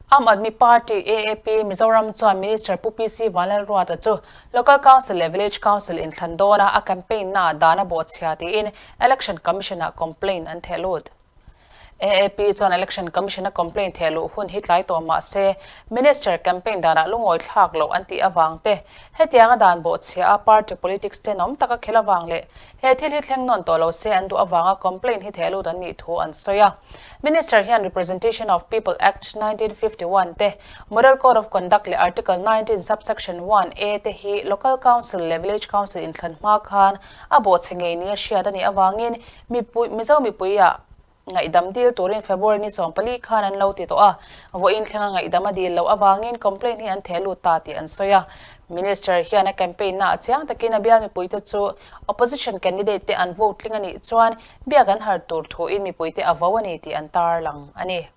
Aam Aadmi Party, AAP, Mizoram chuan Minister Pu PC Vanlalruata chu Local Council leh Village Council inthlan dawna a campaign naah dan a bawhchhia tiin Election Commission-ah complaint an theh lut. AAP chuan Election Commission-a complaint theh luh hun hi tlai tawh mah se Minister campaign danah lungawi thlak loh an tih avang te, hetianga dan bawhchhia a party politics tenawm taka khel avang leh he thil hi thleng nawn tawh lo se an duh avanga complaint hi theh lut an nih thu an sawi a. Minister hian Representation of People Act 1951 te, Model Code of Conduct leh Article 19 Subsection 1 A te hi Local Council leh Village Council inthlan hma khan a bawhchhe ngei nia hriat a nih avangin mipui Mizo mipuiah ngaihdam dil turin February ni 14 khan an lo ti tawh a, vawiin thlenga ngaihdam a dil loh avangin complaint hi an theh lut ta tih an sawi a. Minister hian a campaign naah chiang takin a bial mipuite chu opposition candidate te an vote tling a nih chuan Biak an har tur thuin mipuite a vo a ni tih an tarlang a ni.